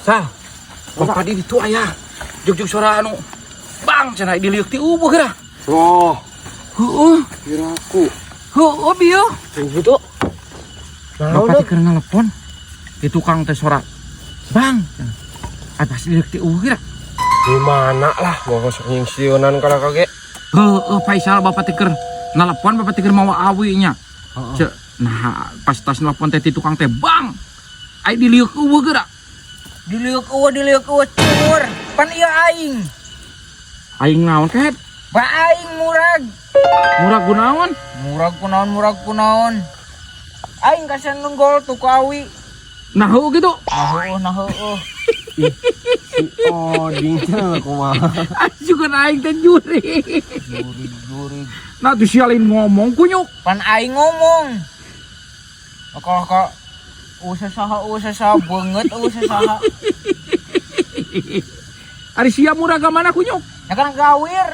Sal. Bapak di ditu aya. Jug-jug suara anu bang cenah diliuk ti ubuh geura. Oh, Heueuh, kiraku. Heueuh bieu. Gitu. Bapak teh keur nelepon. Di tukang teh suara bang cenah. Ah, pasti diliuk ti ubuh geura. Di mana lah mau masuk nyingsiunan kalau kage. Heueuh, Faisal, bapak teh keur nelepon, bapak teh keur mawa awi nya. Cek, nah pas tas nelpon teh ti tukang teh bang. Ai diliuk euweuh geura. Diliuk euweuh, diliuk euweuh cur. Pan ieu aing. Aing naon kehed? Ba aing murag. Murag kunaon? Murag kunaon, murag kunaon. Aing kasenggol tuh ku awi. Nah, heueuh gitu. Nah heueuh, nah heueuh. Si Oding cenah kumaha. Aing kan aing teh jurig. Jurig jurig. Nah tuh sia lain ngomong kunyuk. Pan aing ngomong. Kalau kok usah saha, usah saha banget, usah saha. Ari sia murag ka mana kunyuk? Ya kan gawir.